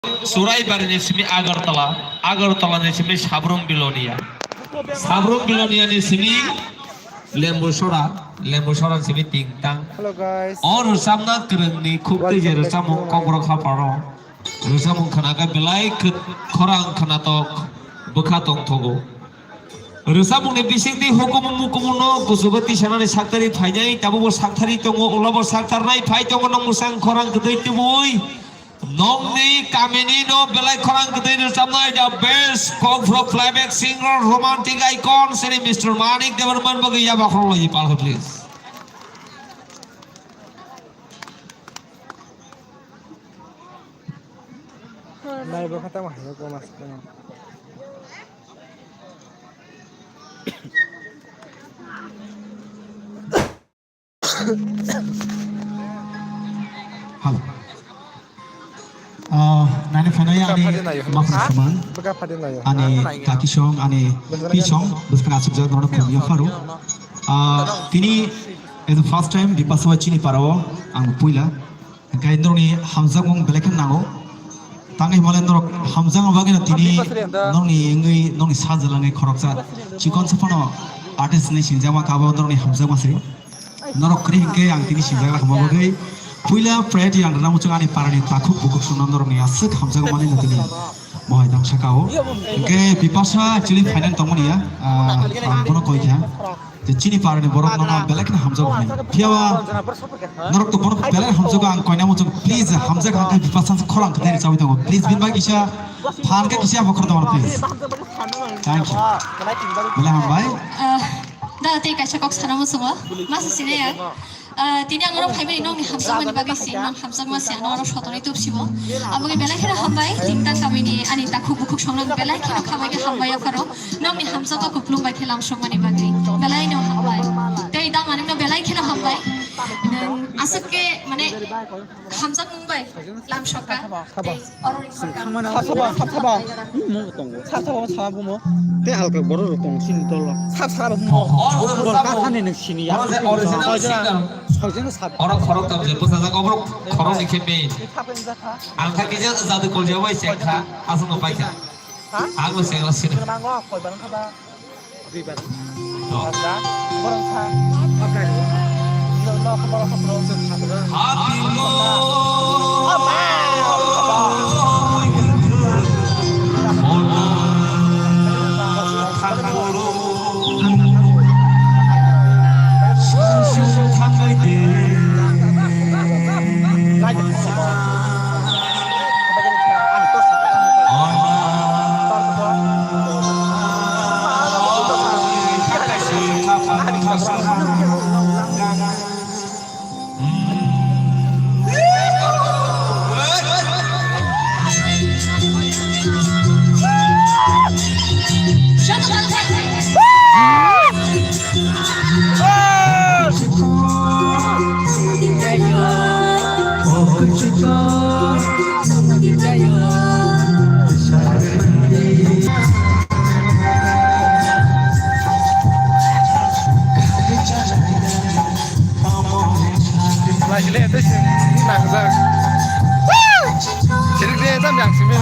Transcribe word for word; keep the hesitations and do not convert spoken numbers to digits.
Churaibari ni simi Agartala, Agartala ni simi Sabrum Bilonia, Sabrum Bilonia ni simi Lembusora, Lembusora ni simi Tingtang. Hello guys. O rwchapna kwrwng ni khuk twi je rwchapmung kokborok haparo. Rwchapmung khwna khe belai khwt khorang khwnatok bwkha tongthogo. Rwchapmungni bisingtwi hukumu mukumu no kuchugo tisanani saktharwi phainai, tabukbo saktharwi tongo, ulobo saktharnai phai tongo, nong mwsang khorang kwtwi tubui. Nongni kamini no belai khorang kwtwi rwchapnai, the best Kokborok playback singer, romantic icon, sini Mister Manik Debbarman bagwi yaba khoroknwi palkha, please. Nai bo kha tamo hai ko mas ko. Hal. Ah, nani phainai ani makhno sumang, ani kaki song, ani pi song, bwskang asukjak nono khum yapharo. Ah, tini as a first time Bipasha chini parao ang puila. Hingke norokni hamjakmung belai khe nango. Tangwi himale norok hamjakma bagwino tini norokni wngwi norokni sajlangwi khoroksa chikon se phano artist hinwi singjakma kabo norokni hamjakma se. Norok kwrwi hinkhe ang tini singjak rwkha bagwi puila priority ang rwna muchung ani parani takhuk bukhuk songno norokni aswk hamjakmani no tini. Mohai tang saka o. Hingke Bipasha actually final tongmani ya. Ah, ang bono koi kha. Je chini parani borok no belai kheno hamjago hinwi. Phiya ba norok to bono belai hamjago ang koina muchung. Please hamjak hangke Bipasha se khorang khe chawi tongo. Please bin bai kisa phan khe kisa bokhor tongo please. Thank you. Belai hambai. Ah, da tei kaisa kok sana muchungo. Masa sine ya. Ah, tini ang norok phaimani nokni hamjakmani bagwi se, nang hamjakma se, ano oro sotonwi tubsibo. Aboni belai kheno hambai, Tingtang kamini ani takhuk bukhuk songnang belai kheno khambai khe hambai apharo. Nokni hamjakma kuplung bai khe lamsokmani bagwi belai no hambai. Tei da manikno belai kheno hambai. Nwng aswk khe mane hamjakmung bai lamsokha. Tei Sabo, sabo, sabo. Hmm, mo tongo. Sabo, sabo, sabo mo. Te alka borok rok tong sini tolo. Sab, sabo mo. Bor ka thani nung sini ya. Original singer. Original sab. Oro khorok tam je, bwsajak oborok khorok ni khe main. Ang kha kisa jadu kol jabai se kha, aswk no pai kha. Ang no se sini. Laisile tei se nangjak. Chirikle tam yang simi.